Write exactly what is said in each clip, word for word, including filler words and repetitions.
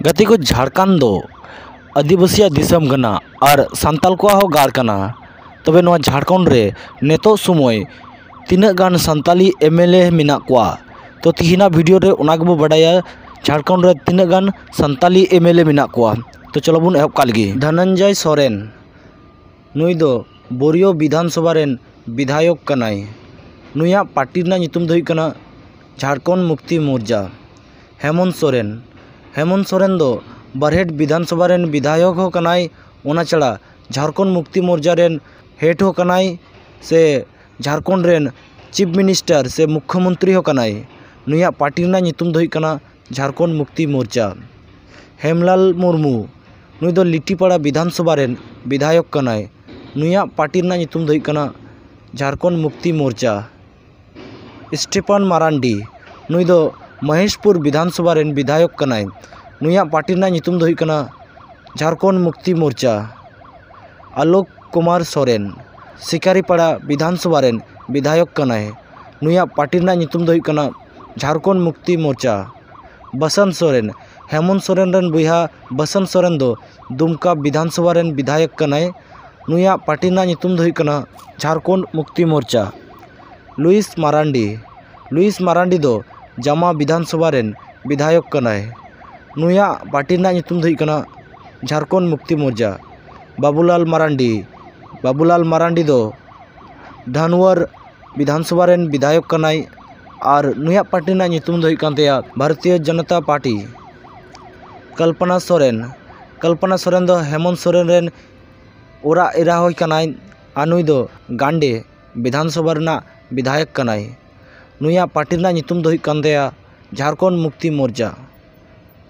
ᱜᱟᱛᱮ ᱠᱚ, ᱡᱷᱟᱲᱠᱷᱚᱸᱰ ᱫᱚ ᱟᱹᱫᱤᱵᱟᱹᱥᱤᱭᱟᱜ ᱫᱤᱥᱚᱢ ᱠᱟᱱᱟ ᱟᱨ ᱥᱟᱱᱛᱟᱞ ᱠᱚᱣᱟᱜ ᱦᱚᱸ ᱜᱟᱲ ᱠᱟᱱᱟ᱾ ᱛᱚᱵᱮ ᱱᱚᱣᱟ ᱡᱷᱟᱲᱠᱷᱚᱸᱰ ᱨᱮ ᱱᱤᱛᱚᱜ ᱥᱚᱢᱚᱭ ᱛᱤᱱᱟᱹᱜ ᱜᱟᱱ ᱥᱟᱱᱛᱟᱞᱤ ᱮᱢ ᱮᱞ ᱮ ᱢᱮᱱᱟᱜ ᱠᱚᱣᱟ? ᱛᱚ ᱛᱤᱦᱤᱧᱟᱜ ᱵᱷᱤᱰᱤᱭᱳ ᱨᱮ ᱚᱱᱟ ᱜᱮᱵᱚ ᱵᱟᱰᱟᱭᱟ, ᱡᱷᱟᱲᱠᱷᱚᱸᱰ ᱨᱮ ᱛᱤᱱᱟᱹᱜ ᱜᱟᱱ ᱥᱟᱱᱛᱟᱞᱤ ᱮᱢ ᱮᱞ ᱮ ᱢᱮᱱᱟᱜ ᱠᱚᱣᱟ᱾ ᱛᱚ ᱪᱚᱞᱚ ᱵᱚᱱ ᱮᱦᱚᱵ ᱠᱟᱜ ᱞᱮᱜᱮ᱾ ᱫᱷᱚᱱᱚᱱᱡᱚᱭ ᱥᱚᱨᱮᱱ, ᱱᱩᱭ ᱫᱚ ᱵᱳᱨᱤᱭᱳ ᱵᱤᱫᱷᱟᱱ ᱥᱚᱵᱷᱟ ᱨᱮᱱ ᱵᱤᱫᱷᱟᱭᱚᱠ ᱠᱟᱱᱟᱭ᱾ ᱱᱩᱭᱟᱜ ᱯᱟᱨᱴᱤ ᱨᱮᱱᱟᱜ ᱧᱩᱛᱩᱢ ᱫᱚ ᱦᱩᱭᱩᱜ ᱠᱟᱱᱟ ᱡᱷᱟᱲᱠᱷᱚᱸᱰ ᱢᱩᱠᱛᱤ ᱢᱳᱨᱪᱟ᱾ ᱦᱮᱢᱚᱱᱛ ᱥᱚᱨᱮᱱ, ᱦᱮᱢᱚᱱᱛ ᱥᱚᱨᱮᱱ ᱫᱚ ᱵᱟᱨᱦᱮᱴ ᱵᱤᱫᱷᱟᱱ ᱥᱚᱵᱷᱟ ᱨᱮᱱ ᱵᱤᱫᱷᱟᱭᱚᱠ ᱦᱚᱸ ᱠᱟᱱᱟᱭ, ᱚᱱᱟ ᱪᱷᱟᱲᱟ ᱡᱷᱟᱲᱠᱷᱚᱸᱰ ᱢᱩᱠᱛᱤ ᱢᱳᱨᱪᱟ ᱨᱮᱱ ᱦᱮᱰ ᱦᱚᱸ ᱠᱟᱱᱟᱭ, ᱥᱮ ᱡᱷᱟᱲᱠᱷᱚᱸᱰ ᱨᱮᱱ ᱪᱤᱯ ᱢᱤᱱᱤᱥᱴᱟᱨ ᱥᱮ ᱢᱩᱠᱠᱷᱚ ᱢᱚᱱᱛᱨᱤ ᱦᱚᱸ ᱠᱟᱱᱟᱭ᱾ ᱱᱩᱭᱟᱜ ᱯᱟᱨᱴᱤ ᱨᱮᱱᱟᱜ ᱧᱩᱛᱩᱢ ᱫᱚ ᱦᱩᱭᱩᱜ ᱠᱟᱱᱟ ᱡᱷᱟᱲᱠᱷᱚᱸᱰ ᱢᱩᱠᱛᱤ ᱢᱳᱨᱪᱟ᱾ ᱦᱮᱢᱞᱟᱞ ᱢᱩᱨᱢᱩ, ᱱᱩᱭ ᱫᱚ ᱞᱤᱴᱤᱯᱟᱲᱟ ᱵᱤᱫᱷᱟᱱ ᱥᱚᱵᱷᱟ ᱨᱮᱱ ᱵᱤᱫᱷᱟᱭᱚᱠ ᱠᱟᱱᱟᱭ᱾ ᱱᱩᱭᱟᱜ ᱯᱟᱨᱴᱤ ᱨᱮᱱᱟᱜ ᱧᱩᱛᱩᱢ ᱫᱚ ᱦᱩᱭᱩᱜ ᱠᱟᱱᱟ ᱡᱷᱟᱲᱠᱷᱚᱸᱰ ᱢᱩᱠᱛᱤ ᱢᱳᱨᱪᱟ᱾ ᱥᱴᱤᱯᱷᱟᱱ ᱢᱟᱨᱟᱱᱰᱤ, ᱱᱩᱭ ᱫᱚ ᱢᱚᱦᱮᱥᱯᱩᱨ ᱵᱤᱫᱷᱟᱱ ᱥᱚᱵᱷᱟ ᱨᱮᱱ ᱵᱤᱫᱷᱟᱭᱚᱠ ᱠᱟᱱᱟᱭ᱾ ᱱᱩᱭᱟᱜ ᱯᱟᱨᱴᱤ ᱨᱮᱱᱟᱜ ᱧᱩᱛᱩᱢ ᱫᱚ ᱦᱩᱭᱩᱜ ᱠᱟᱱᱟ ᱡᱷᱟᱲᱠᱷᱚᱸᱰ ᱢᱩᱠᱛᱤ ᱢᱳᱨᱪᱟ᱾ ᱟᱞᱳᱠ ᱠᱩᱢᱟᱨ ᱥᱚᱨᱮᱱ, ᱥᱤᱠᱟᱨᱤᱯᱟᱲᱟ ᱵᱤᱫᱷᱟᱱ ᱥᱚᱵᱷᱟ ᱨᱮᱱ ᱵᱤᱫᱷᱟᱭᱚᱠ ᱠᱟᱱᱟᱭ᱾ ᱱᱩᱭᱟᱜ ᱯᱟᱨᱴᱤ ᱨᱮᱱᱟᱜ ᱧᱩᱛᱩᱢ ᱫᱚ ᱦᱩᱭᱩᱜ ᱠᱟᱱᱟ ᱡᱷᱟᱲᱠᱷᱚᱸᱰ ᱢᱩᱠᱛᱤ ᱢᱳᱨᱪᱟ᱾ ᱵᱟᱥᱚᱱᱛ ᱥᱚᱨᱮᱱ, ᱦᱮᱢᱚᱱᱛ ᱥᱚᱨᱮᱱ ᱨᱮᱱ ᱵᱚᱭᱦᱟ ᱵᱟᱥᱚᱱᱛ ᱥᱚᱨᱮᱱ ᱫᱚ ᱫᱩᱢᱠᱟ ᱵᱤᱫᱷᱟᱱ ᱥᱚᱵᱷᱟ ᱨᱮᱱ ᱵᱤᱫᱷᱟᱭᱚᱠ ᱠᱟᱱᱟᱭ᱾ ᱱᱩᱭᱟᱜ ᱯᱟᱨᱴᱤ ᱨᱮᱱᱟᱜ ᱧᱩᱛᱩᱢ ᱫᱚ ᱦᱩᱭᱩᱜ ᱠᱟᱱᱟ ᱡᱷᱟᱲᱠᱷᱚᱸᱰ ᱢᱩᱠᱛᱤ ᱢᱳᱨᱪᱟ᱾ ᱞᱩᱭᱤᱥ ᱢᱟᱨᱟᱱᱰᱤ, ᱞᱩᱭᱤᱥ ᱢᱟᱨᱟᱱᱰᱤ ᱫᱚ ᱡᱟᱢᱟ ᱵᱤᱫᱷᱟᱱ ᱥᱚᱵᱷᱟ ᱨᱮᱱ ᱵᱤᱫᱷᱟᱭᱚᱠ ᱠᱟᱱᱟᱭ᱾ ᱱᱩᱭᱟᱜ ᱯᱟᱨᱴᱤ ᱨᱮᱱᱟᱜ ᱧᱩᱛᱩᱢ ᱫᱚ ᱦᱩᱭᱩᱜ ᱠᱟᱱᱟ ᱡᱷᱟᱲᱠᱷᱚᱸᱰ ᱢᱩᱠᱛᱤ ᱢᱳᱨᱪᱟ᱾ ᱵᱟᱵᱩᱞᱟᱞ ᱢᱟᱨᱟᱱᱰᱤ, ᱵᱟᱵᱩᱞᱟᱞ ᱢᱟᱨᱟᱱᱰᱤ ᱫᱚ ᱫᱷᱟᱱᱣᱟᱨ ᱵᱤᱫᱷᱟᱱ ᱥᱚᱵᱷᱟ ᱨᱮᱱ ᱵᱤᱫᱷᱟᱭᱚᱠ ᱠᱟᱱᱟᱭ ᱟᱨ ᱱᱩᱭᱟᱜ ᱯᱟᱨᱴᱤ ᱨᱮᱱᱟᱜ ᱧᱩᱛᱩᱢ ᱫᱚ ᱦᱩᱭᱩᱜ ᱠᱟᱱ ᱛᱟᱭᱟ ᱵᱷᱟᱨᱚᱛᱤᱭᱚ ᱡᱚᱱᱚᱛᱟ ᱯᱟᱨᱴᱤ᱾ ᱠᱚᱞᱯᱚᱱᱟ ᱥᱚᱨᱮᱱ, ᱠᱚᱞᱯᱚᱱᱟ ᱥᱚᱨᱮᱱ ᱫᱚ ᱦᱮᱢᱚᱱᱛ ᱥᱚᱨᱮᱱ ᱨᱮᱱ ᱚᱲᱟᱜ ᱮᱨᱟ ᱦᱚᱸ ᱠᱟᱱᱟᱭ ᱟᱨ ᱱᱩᱭ ᱫᱚ ᱜᱟᱱᱰᱮ ᱵᱤᱫᱷᱟᱱ ᱥᱚᱵᱷᱟ ᱨᱮᱱᱟᱜ ᱵᱤᱫᱷᱟᱭᱚᱠ ᱠᱟᱱᱟᱭ᱾ ᱱᱩᱭᱟᱜ ᱯᱟᱨᱴᱤ ᱨᱮᱱᱟᱜ ᱧᱩᱛᱩᱢ ᱫᱚ ᱦᱩᱭᱩᱜ ᱠᱟᱱ ᱛᱟᱭᱟ ᱡᱷᱟᱲᱠᱷᱚᱸᱰ ᱢᱩᱠᱛᱤ ᱢᱳᱨᱪᱟ᱾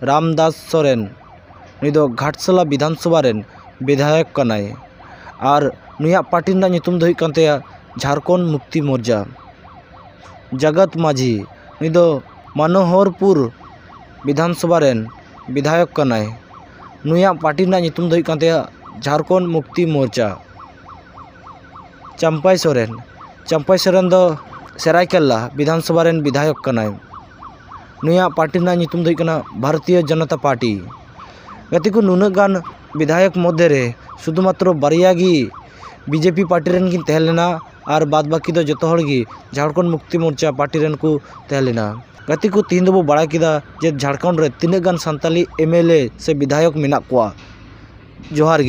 ᱨᱟᱢᱫᱟᱥ ᱥᱚᱨᱮᱱ, ᱱᱩᱭ ᱫᱚ ᱜᱷᱟᱴᱥᱟᱞᱟ ᱵᱤᱫᱷᱟᱱ ᱥᱚᱵᱷᱟ ᱨᱮᱱ ᱵᱤᱫᱷᱟᱭᱚᱠ ᱠᱟᱱᱟᱭ ᱟᱨ ᱱᱩᱭᱟᱜ ᱯᱟᱨᱴᱤ ᱨᱮᱱᱟᱜ ᱧᱩᱛᱩᱢ ᱫᱚ ᱦᱩᱭᱩᱜ ᱠᱟᱱ ᱛᱟᱭᱟ ᱡᱷᱟᱲᱠᱷᱚᱸᱰ ᱢᱩᱠᱛᱤ ᱢᱳᱨᱪᱟ᱾ ᱡᱚᱜᱚᱛ ᱢᱟᱹᱡᱷᱤ, ᱱᱩᱭ ᱫᱚ ᱢᱟᱱᱳᱦᱚᱨᱯᱩᱨ ᱵᱤᱫᱷᱟᱱ ᱥᱚᱵᱷᱟ ᱨᱮᱱ ᱵᱤᱫᱷᱟᱭᱚᱠ ᱠᱟᱱᱟᱭ᱾ ᱱᱩᱭᱟᱜ ᱯᱟᱨᱴᱤ ᱨᱮᱱᱟᱜ ᱧᱩᱛᱩᱢ ᱫᱚ ᱦᱩᱭᱩᱜ ᱠᱟᱱ ᱛᱟᱭᱟ ᱡᱷᱟᱲᱠᱷᱚᱸᱰ ᱢᱩᱠᱛᱤ ᱢᱳᱨᱪᱟ᱾ ᱪᱟᱢᱯᱟᱭ ᱥᱚᱨᱮᱱ, ᱪᱟᱢᱯᱟᱭ ᱥᱚᱨᱮᱱ ᱫᱚ ᱥᱮᱨᱟᱭᱠᱮᱞᱞᱟ ᱵᱤᱫᱷᱟᱱ ᱥᱚᱵᱷᱟ ᱨᱮᱱ ᱵᱤᱫᱷᱟᱭᱚᱠ ᱠᱟᱱᱟᱭ᱾ ᱱᱩᱭᱟᱜ ᱯᱟᱨᱴᱤ ᱨᱮᱱᱟᱜ ᱧᱩᱛᱩᱢ ᱫᱚ ᱦᱩᱭᱩᱜ ᱠᱟᱱᱟ ᱵᱷᱟᱨᱚᱛᱤᱭᱚ ᱡᱚᱱᱚᱛᱟ ᱯᱟᱨᱴᱤ᱾ ᱜᱟᱛᱮ ᱠᱚ, ᱱᱩᱱᱟᱹᱜ ᱜᱟᱱ ᱵᱤᱫᱷᱟᱭᱚᱠ ᱢᱚᱫᱽᱫᱷᱮ ᱨᱮ ᱥᱩᱫᱷᱩ ᱢᱟᱛᱨᱚ ᱵᱟᱨᱭᱟ ᱜᱮ ᱵᱤᱡᱮᱯᱤ ᱯᱟᱨᱴᱤ ᱨᱮᱱ ᱠᱤᱱ ᱛᱟᱦᱮᱸ ᱞᱮᱱᱟ ᱟᱨ ᱵᱟᱫ ᱵᱟᱹᱠᱤ ᱫᱚ ᱡᱚᱛᱚ ᱦᱚᱲ ᱜᱮ ᱡᱷᱟᱲᱠᱷᱚᱸᱰ ᱢᱩᱠᱛᱤ ᱢᱳᱨᱪᱟ ᱯᱟᱨᱴᱤ ᱨᱮᱱ ᱠᱚ ᱛᱟᱦᱮᱸ ᱞᱮᱱᱟ᱾ ᱜᱟᱛᱮ ᱠᱚ, ᱛᱤᱦᱤᱧ ᱫᱚᱵᱚ ᱵᱟᱲᱟᱭ ᱠᱮᱫᱟ ᱡᱮ ᱡᱷᱟᱲᱠᱷᱚᱸᱰ ᱨᱮ ᱛᱤᱱᱟᱹᱜ ᱜᱟᱱ ᱥᱟᱱᱛᱟᱞᱤ ᱮᱢ ᱮᱞ ᱮ ᱥᱮ ᱵᱤᱫᱷᱟᱭᱚᱠ ᱢᱮᱱᱟᱜ ᱠᱚᱣᱟ᱾ ᱡᱚᱦᱟᱨ ᱜᱮ᱾